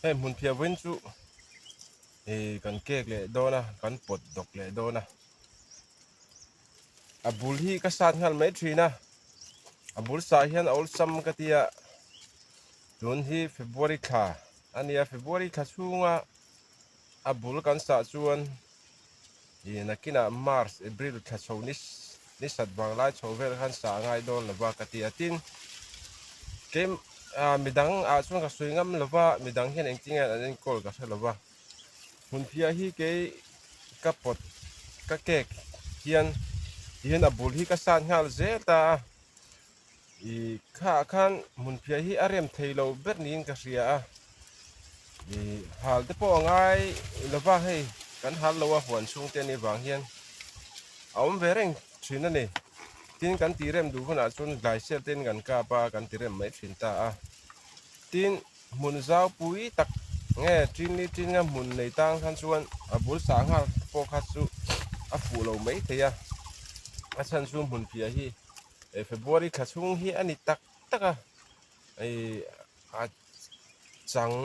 Hei hmun phiah vawiin chu ih kan cake leh dawn a kan pawt dawk leh dawn a a bul hi ka sat nghal mai thin a a bul sah hian a awlsam ka tia tun hi February thla a nia February thla chhunga a bul kan sah chuan Ih nakinah March, April thla chho ni ni sat vang lai chho vel khan sa a ngai dawn lo va ka ti a. Tin, kei ah midang ah chuan ka sawi ngam lo va, midang hian engtin nge an enkawl ka hre lo va. Hmunphiah hi kei ka pawt ka kek hian tihian a bul hi ka sat nghal zel ta a. Ih khaah khan hmunphiah hi a rem thei lo ber niin ka hria a, ih hal te pawh a ngai lova hei kan hal lo a huan chhung te anih vang hian a awm ve reng thin a ni. Tin kan tih rem duh hunah chuan glaisel te in kan kap a kan ti rem mai thin ta a. Tin hmun zau pui tak nge tin ni tin nga hmun nei tang khan chuan a bul sah nghal pawh kha chu a fuh lo mai thei a, a chhan chu hmunphiah hi. Eh February thla chhung hi a ni tak tak a ih a chang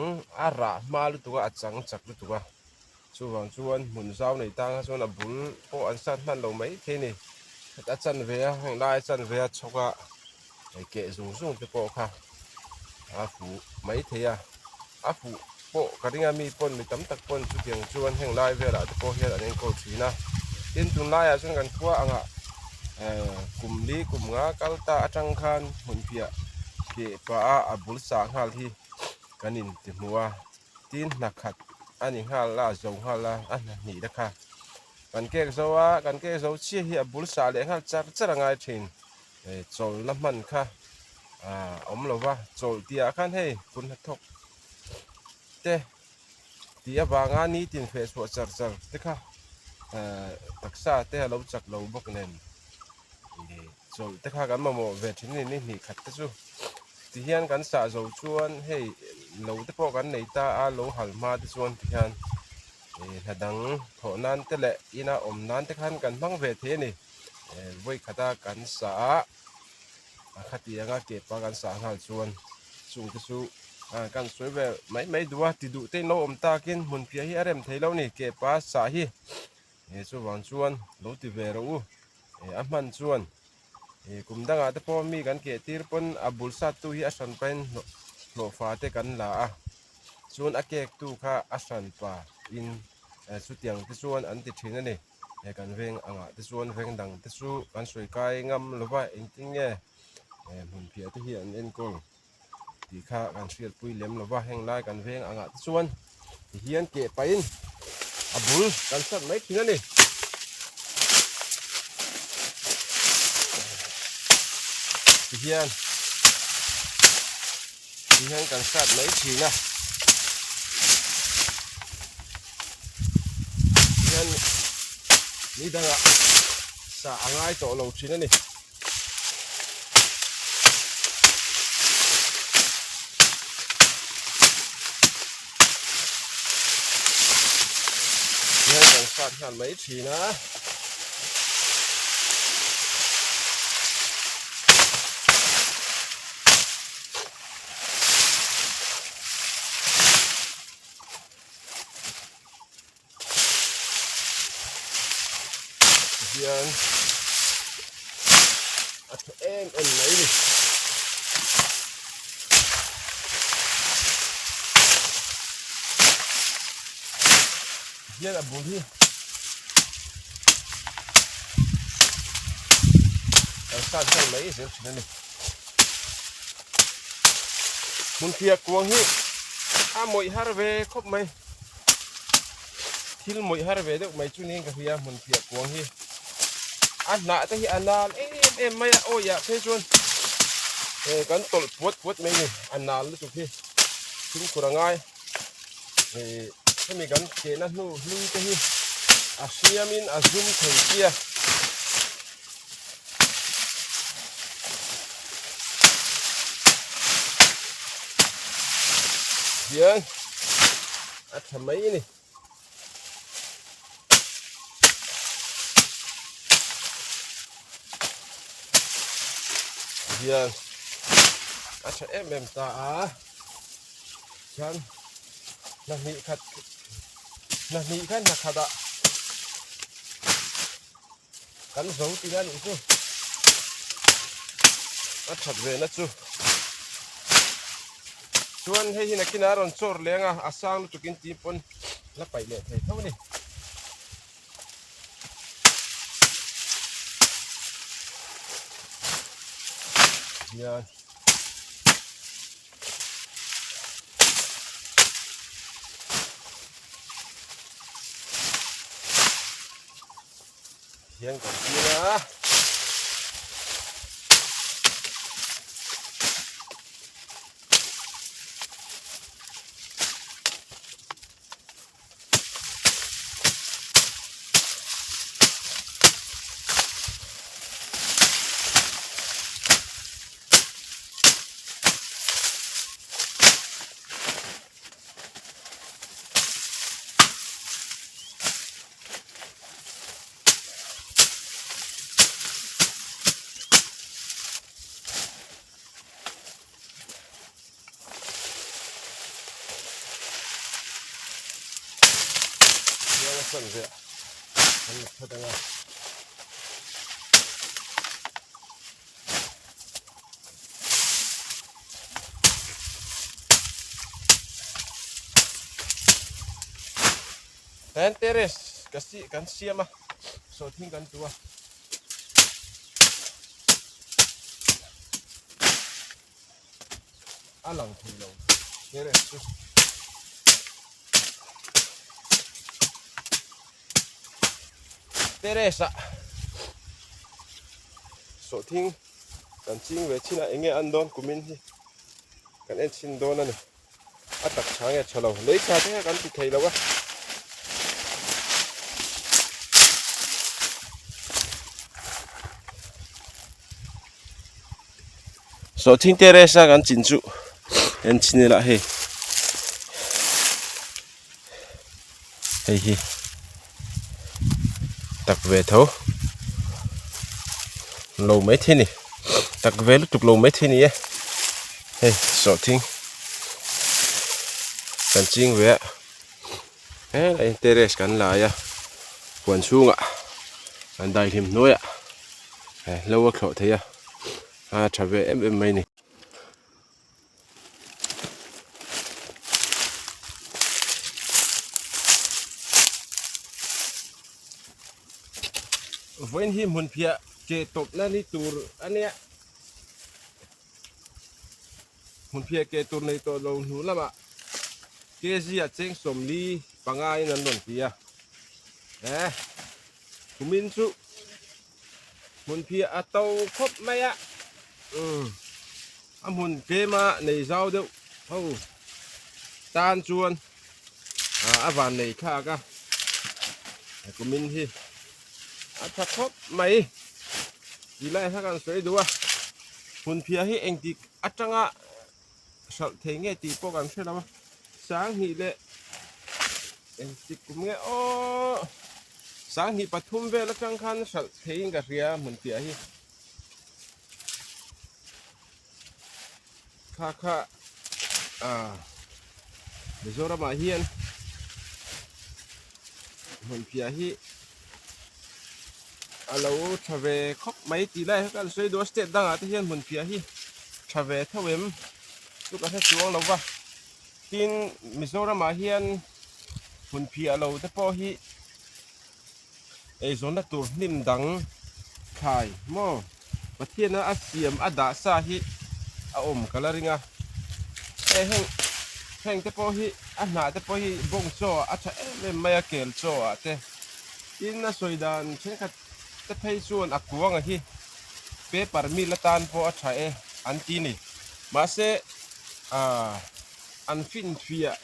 a rah hma lutuk a a chang chak lutuk a chuvang chuan hmun zau nei tang kha chuan a bul pawh an sat hman lo mai thei a ni a chan ve a heng lai a chan ve a chhawk a hei keh zung zung te pawh kha a fuh mai thei a a fuh pawh ka ring a mi pawn mi tam tak pawn chutiang chuan heng lai velah te pawh hian an enkawl thin a tin tunlaiah chuan kan khua angah eh kum li kum nga kal ta atang khan hmun piah keh pah a a bul sah nghal hi kan in ti hmu a tin hna khat a ni nghal a a zo nghal a a hna hnih te kha kan kek zo a kan kek zo chiah hi a bul sah leh nghal char char a ngai thin. Chawlhna hman kha a awm lo va, chawlh tih ah khan hei kut hnathawk te tih avanga nitin feh chhuah char char te kha taksa te a lo chak lo bawk nen chawlh te kha kan mamawh ve thin a ni ni hnih khat te chu tihian kan sah zo chuan hei lo te pawh kan nei ta a lo hal hma te chuan tihian hna dang thawh nan te leh ina awm nan te khan kan hmang ve thei a ni. Vawi khata kan sah a, a khatiang a kepa kan sah nghal chuan chung te chu kan sawi ve mai mai duh a, ti duh te in lo awm takin hmun piah hi a rem thei lo a ni kepa sah hi chuvang chuan lo ti ve rawh u a hman chuan kum dangah te pawh mi kan keh tir pawn a bul sat tu hi a hran pahin hlawhfa te kan la a chuan a kek tu kha a hran pa in chutiang te chuan an ti thin a ni. He kan veng angah te chuan veng dang te chu kan sawi kai ngam lo va engtin nge hmun phiah te hi an enkawl tih kha kan hriatpui lem lo va heng lai kan veng angah te chuan tihian keh pahin a bul kan sat mai thin a ni. Tihian tihian kan sat mai thin a. Hian ni dangah sa a ngai tawh lo thin a ni. Hian kan sat nghal mai thin a. Hian a tha em em mai ni. Hian a bul hi kan sat nghal mai zel thin a ni. Hmunphiah kuang hi a mawih har ve khawp mai thil mawih har ve deuh mai chu niin ka hria hmunphiah kuang hi a hnah te hi a nal em em mai a awi ah phei chuan eh kan tawlh puat puat mai ni a nal lutuk hi fimkhur a ngai eh hemi kan kehna hnu hlui te hi a hriamin a zum thei sia. Hian a tha mai a ni. Hian a tha em em ta a. Chuan. Hna hnih khat hna hnih kha hna khat ah kan zo tina nih chu a that ve na chu chuan hei hi nakinah a rawn chawr leng a a sang lutuk in tih pawn la paih leh thei tho a ni. Hian Hian kan tir a. Tan terrace ka si kan siam a sawhthing kan tu a. A lang thei lo terrace chu. Terrace ah sawhthing kan ching ve chin a enge an dawn kumin hi kan en chhin dawn a ni. A tak tha nge tha lo lei tha te kha kan ti thei lo a. Sawhthing terrace a kan chin chu en chhin ila hei hei hi tak ve tho lo mai thei ni tak ve lutuk lo mai thei ni e hei sawhthing kan ching ve a helai terrace kan lai a huan chhungah an daihlim hnuaiah hlo a thlawh thei a a tha ve em em mai a ni. Vawiin hi hmun phiah ke tawpna ni tur a nia. Hmun phiah ke tur nei tawh lo hnu lamah kg ah cheng 45 in an rawn ti a. Eh, kumin chu Hmun phiah a to khawp mai a, umm a hmun tlema nei zau deuh ho tan chuan a van nei thlak a, kumin hi a tha khawp mai tih lai kha kan sawi duh a, hmun phiah hi engtik atanga hralh thei nge tih pawh kan hre lo a, 2000 leh engtik kum nge aw 2003 vel atang khan hralh theiin ka hria hmun piah hi kha kha ah Mizoram ah hian hmun piah hi a lo tha ve khawp mai tih lai kha kan sawi duh a state dangah te hian hmun piah hi tha ve tho em chu ka hre chuang lo va tin Mizoramah hian hmun phiah lo te pawh hi eizawnna tur hnim dang thlai maw Pathiana a siam a dah sa hi a awm ka la ring a hei heng heng te pawh hi a hnah te pawh hi bawng chaw ah a tha em em mai a kel chaw ah te tin a sawi dan thenkhat te phei chuan a kuanga hi paper mill atan pawh a tha e an ti ni mahse ah an finfiah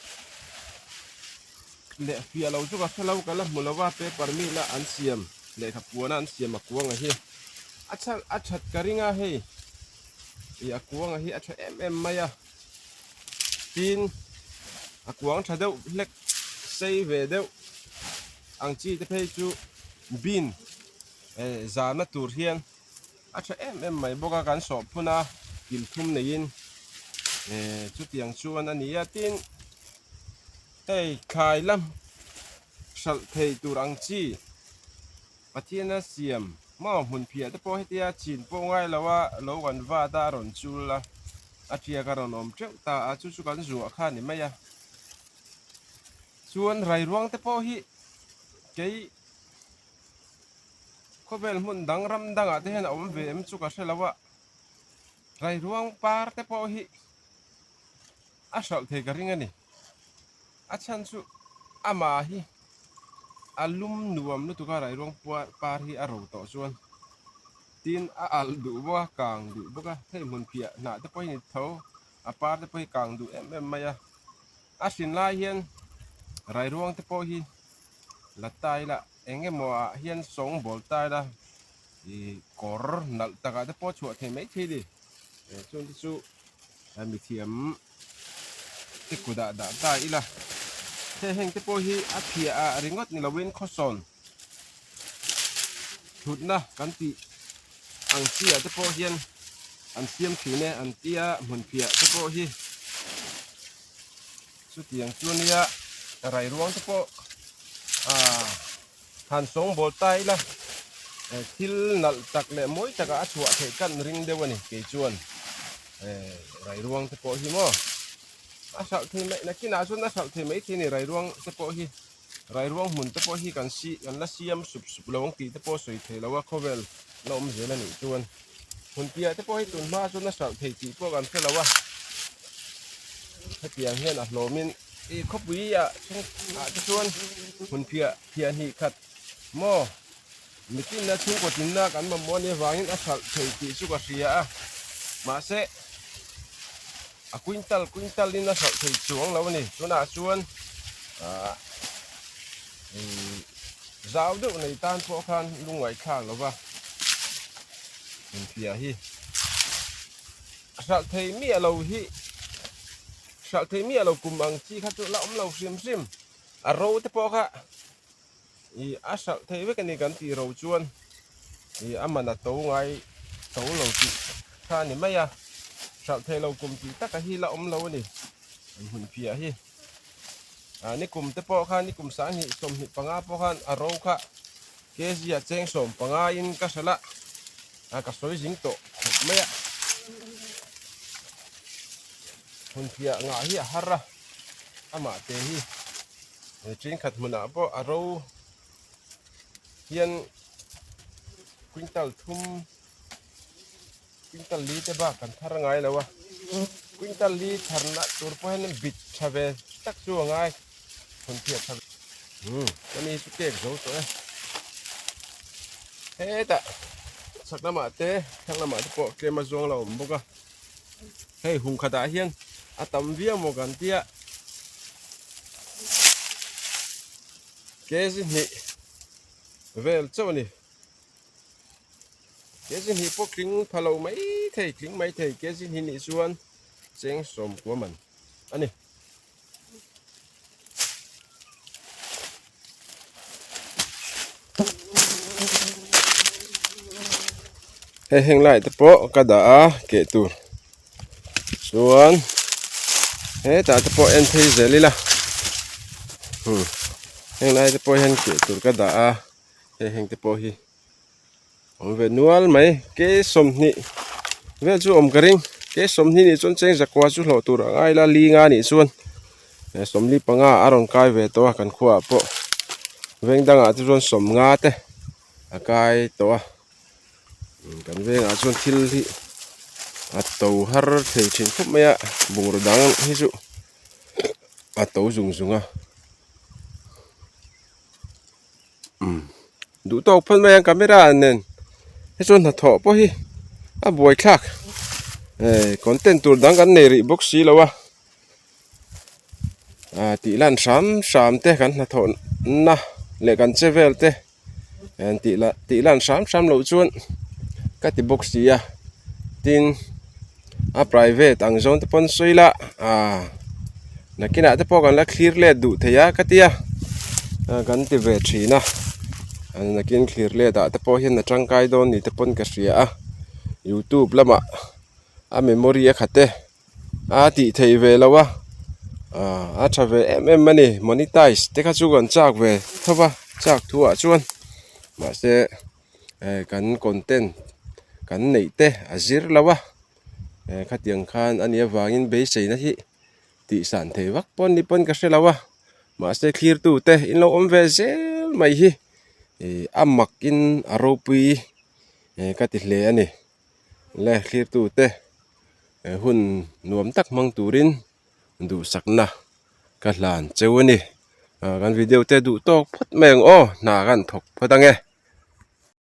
leh fiah lo chu ka hre lo ka la hmu lo va paper mill a an siam lehkha puana an siam a kuanga hi a chhan a that ka ring a hei ih a kuanga hi a tha em em mai a tin a kuang tha deuh hlek sei ve deuh ang chi te phei chu bean eh zahna tur hian a tha em em mai bawk a kan sawh phun a kil thum neiin eh chutiang chuan a ni a tin. Hei thlai lam hralh thei tur ang chi Pathiana siam maw hmun phiah te pawh hetia chin pawh ngai lo a lo kan vat a a rawn chul a, a tiak a rawn awm teuh ta a chu chu kan zuah kha a ni mai a. Chuan rairuang te pawh hi kei khawvel hmun dang ram dangah te hian a awm ve em chu ka hre lo a, rairuang par te pawh hi a hralh thei ka ring a ni. A chhan chu amah hi a lum nuam lutuk a rairuang par hi a ro tawh chuan tin a alh duh bawk a kang duh bawk a hei hmun phiah hnah te pawh hi ni tho a par te pawh hi kang duh em em mai a a hrin lai hian rairuang te pawh hi la ta ila eng emaw ah hian sawng bawl ta ila ih kawr nalh takah te pawh chhuah thei maithei a ni chung te chu mithiam. te kutah dah ta ila hei heng te pawh hi a phiah ah ringawt ni lovin khawsawn thutna kan tih ang chi ah te pawh hian an siam thin e an tia hmun phiah te pawh hi chutiang chu ania rairuang te pawh ah han sawngbawl ta ila thil nalh tak leh mawi takah a chhuah theih kan ring deuh a ni kei chuan rairuang te pawh hi maw a hralh thei mai nakinah chuan a hralh thei mai thei a ni rairuang te pawh hi rairuang hmun te pawh hi kan si kan la siam sup sup lo ang tih te pawh sawi thei lo a khawvel la awm zel a nih chuan hmun piah te pawh hi tun hma chuan a hralh thei tih pawh kan hre lo a hetiang hian a hlawmin Ih khawpui ah chhung ah te chuan hmun phiah phiah hnih khat maw mitinna chhungkaw tinna kan mamawh anih avangin a hralh thei tih chu ka hria a mahse a quintal quintal in a hralh thei chuang lo a ni tunah chuan ah ih zau deuh nei tan pawh khan lungngaihthlak lova hmun phiah hi hralh thei miah lo hi. Hralh thei miah lo kum ang chi kha chu la awm lo hrim hrim. A ro te pawh kha ih a hralh thei vek a ni kan tih ro chuan ih a man a to ngai to lo tih kha a ni mai a. Hralh thei lo kum tih taka hi la awm lo a ni an hun phiah hi. Ah nikum te pawh kha nikum sanghnih 25 pawh khan a ro kha kg ah cheng 15 in ka hralh a ah ka sawi zing tawh khawp mai a. Hmun phiah ngah hi a har a, amah te hi thenkhat hmunah pawh a ro hian quintal thum quintal li te bak kan thar ngai lo a, quintal li tharna tur pawh hian bit tha ve tak chu a ngai hmun phiah tha ve umm ka ni chu cake zo tawh e hetah chhak lamah te thlang lamah te pawh tlem a zuang lo a awm bawk a. Hei hung khatah hian a tam viau maw kan tia kg hnih vel chauh a ni kg hnih pawh tling pha lo mai thei tling mai thei kg hnih nih chuan cheng 90 man a ni. Hei heng lai te pawh ka dah a keh tur chuan hetah te pawh en phei zel ila heng lai te pawh hian keh tur ka dah a hei heng te pawh hi. Awm ve nual mai ke 20 vel chu awm ka ring ke 20 nih chuan cheng zakua chu hlawh tur a ngai la li nga nih chuan 45 a rawn kai ve tawh a kan khuaah pawh veng dangah te chuan 50 te a kai tawh a kan vengah chuan thil hi a to har thei thin khawp mai a bungraw dang hi chu a to zung zung a. Duh tawk phawt mai ang camera nen he chuan hnathawh pawh hi a buai thlak eh content tur dang kan nei rih bawk si lo a ah tih lan hram hram te kan hnathawh na leh kan che vel te an tih lah tih lan hram hram loh chuan ka ti bawk si a tin. A private ang zawng te pawn sawi ila ah nakinah te pawh kan la thlir let duh thei a ka tia kan ti ve thin a nakin thlir let ah te pawh hian a tangkai dawn ni te pawn ka hria a youtube lamah a memory a khat e a tih theih ve lo a. A tha ve em em a ni monetize te kha chu kan chak ve tho va chak thu ah chuan mahse kan content kan neih te a zir lo a khatiang khan a nih avangin beiseina hi tih san thei vak pawn ni pawn ka hre lo a mahse thlir tu te in lo awm ve zel mai hi a mak in a ropui ka ti hle a ni le thlir tu te hun nuam tak hmang turin. Duhsakna ka hlan cheu a ni. Kan video te duh tawk phawt mai ang aw, hna kan thawk phawt ang e.